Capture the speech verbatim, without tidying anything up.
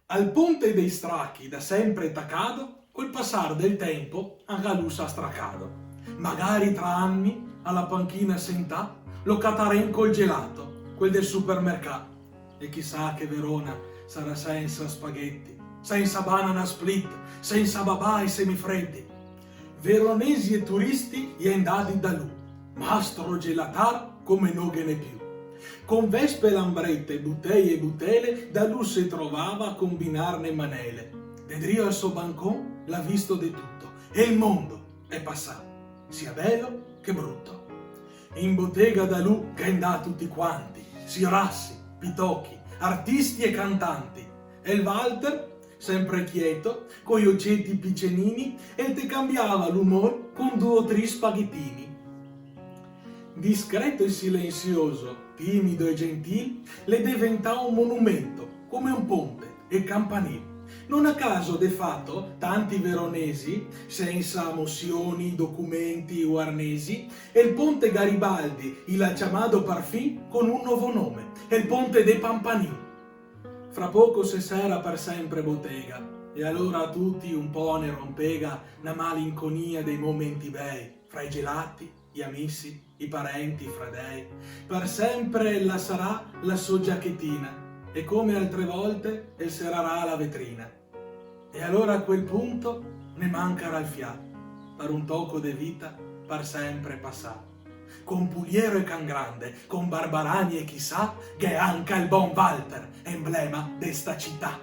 Al ponte dei strachi da sempre tacado, col pasar del tempo anca lu s'à stracado. Magari tra ani, a la panchina sentà, lo catarem col gelato, quel del supermercà. E chisà che Verona sarà sensa spagheti, sensa banana split, sensa babà e semifredi. Veronesi e turisti i è ndati da lu, mastro gelatar come no ghe n'è più. Con vespe, lambrete, buteie e butele, da lu se trovava a combinarne manele. De drio al so bancon l'à visto de tuto, e el mondo è pasà, sia belo che bruto. In botega da lu gh'è ndà tuti quanti, sirasi, pitochi, artisti e cantanti. E el Walter, sempre chieto, coi oceti picenini, el te cambiava l'umor con du o tri spaghetini. Discreto e silensioso, timido e gentil, l'è deventà un monumento, come un ponte e campanil. Non a caso, de fato, tanti veronesi, sensa mosioni, documenti o arnesi, el ponte Garibaldi i l'à ciamado parfin con un novo nome, el ponte de Pampanil. Fra poco se sera par sempre botega, e alora a tuti un po' ne rompega na malinconia dei momenti bei, fra i gelati, i amisi, i parenti, i fradei. Par sempre el lasarà la so giachetina, e come altre volte el serarà la vetrina. E alora a quel punto ne mancarà el fià, par un toco de vita par sempre pasà. Con Puliero e Cangrande, con Barbarani e chisà, gh'è anca el bon Walter, emblema de sta cità.